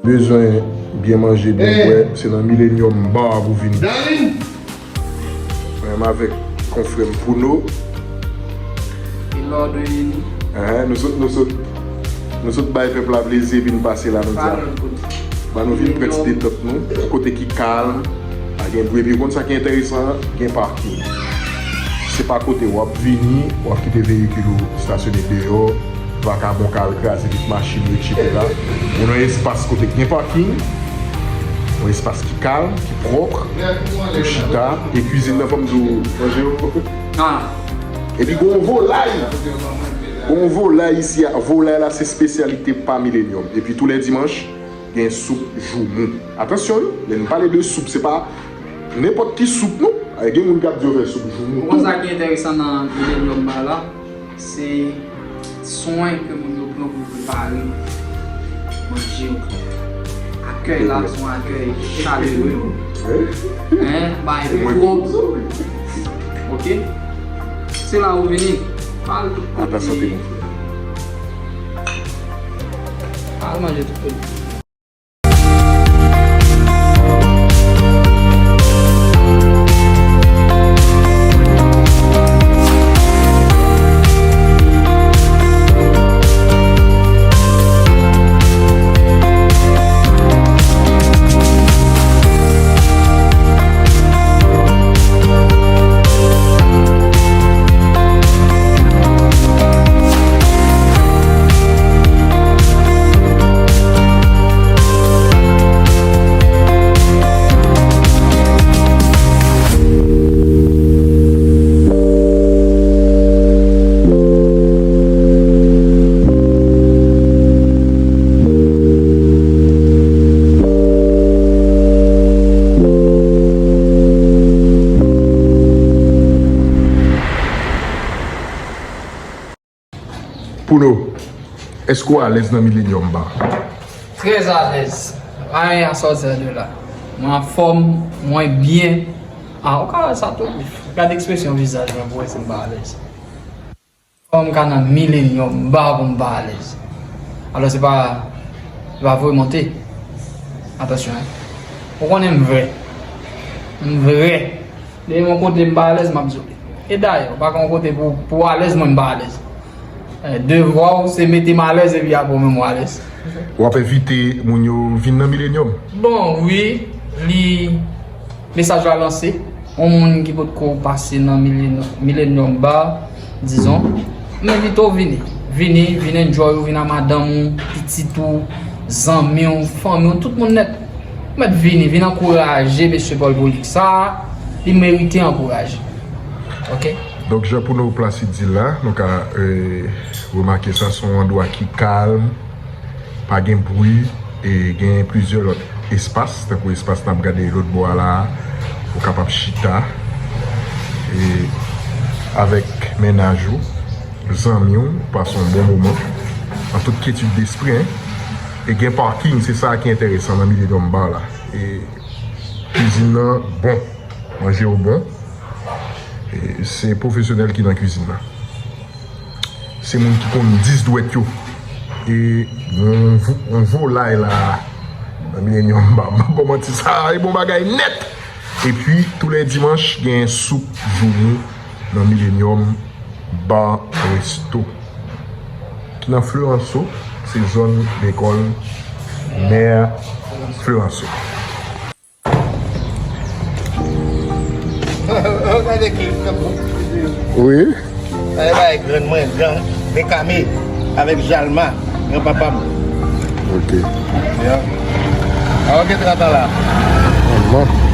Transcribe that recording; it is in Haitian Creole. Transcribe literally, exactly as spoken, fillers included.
Bezwen byen manje, byen bwè, se nan Millennium Bar pou vini. Mwen menm avèk konfrè m Pouno. E lòd vini. Enhen, nou sot, nou sot, nou sot bay pèp la plezi epi n pase la, nou di a. Ba nou vin pran ti detant nou, yon kote ki kalm, pa gen bri. Epi ou konn sa ki enteresan, gen pakin. Se pa kote w ap vini, w ap kite veyikil ou stasyone deyò, vakabon ka al kraze vit machin ou, etsetera. Ou nan espas kote k gen pakin, yon espas ki kalm, ki pwòp, pou chita, e kwizin nan, fò m di w, manje yo. Ah. Epi gon volay, gon volay isi a, volay la se espesyalite pa Millennium. Epi tou lè dimanch, gen soup joumou. Atansyon wi, lè n pale de soup, se pa nenpòt ki soup non. Ay, gen moun k ap di yo fè soup joumou tou. Ou konn sa ki enteresan nan Millennium Bar la? Se swen ke moun yo pran pou prepare manje yo. Akèy la, se yon akèy chalere. Hein, bay pwòp. Ok? Se la ou vini. Pa al tout kote. Ata sante, mon frè. Pa al manje tout kote. Pouno, èske w alèz nan Millennium Bar? Très à l'aise. Rien à sortir de là. Mwen anfòm, mwen byen. Ah, ou ka wè sa tou. Gade ekspresyon vizaj mwen pou wè si m pa alèz. Kòman m ka nan Millennium Bar pou m pa alèz? Alò, se pa, se pa volonte. Atansyon, en. Ou konnen m vrè. M vrè. Depi yon kote m pa alèz, m ap di w li. E dayè, ou pa gen yon kote pou, pou w alèz, mwen m pa alèz. Eh, devwa w se mete m alèz epi apre w menm w alèz. W ap envite moun yo vin nan Millennium? Bon, wi, li, mesaj la lanse. Yon moun ki potko pase nan Millennium, Millennium Bar, dizon, m envite w vini. Vini, vin enjoy ou, vin a madanm ou, pitit ou, zanmi w, fanmi w, tout moun nèt. Mèt vini, vin ankouraje mesye Paul Polique sa, li merite ankouraje. Ok? Donk, jan Pouno Placide di l la, nou ka, eh, remake sa, se yon andwa ki kalm, pa gen bri, e gen plizyè lòt espas, tankou espas n ap gade lòt bò a la a, ou kapab chita, e avèk mennaj ou, zanmi w, pase yon bon moman, an tout kyetid despri, en. E gen pakin, se sa ki enteresan nan Millennium Bar la. E kwizin nan bon, manje yo bon. E se pwofesyonèl ki nan kwizin nan. Se moun ki konn dis dwèt yo. E yon vo-, yon volay la nan Millennium Bar. M pa ba w manti, sa e bon bagay nèt. Epi, tou lè dimanch, gen soup joumou nan Millennium Bar Resto. Ki nan Floranso, se zòn lekòl Mè Floranso. Gade klip nan bon. Wi. Sa e bay grann mwen, gran Rekame avèk Jalma, granpapa m. Ok. Ya. A, ok, tranta la. Bon.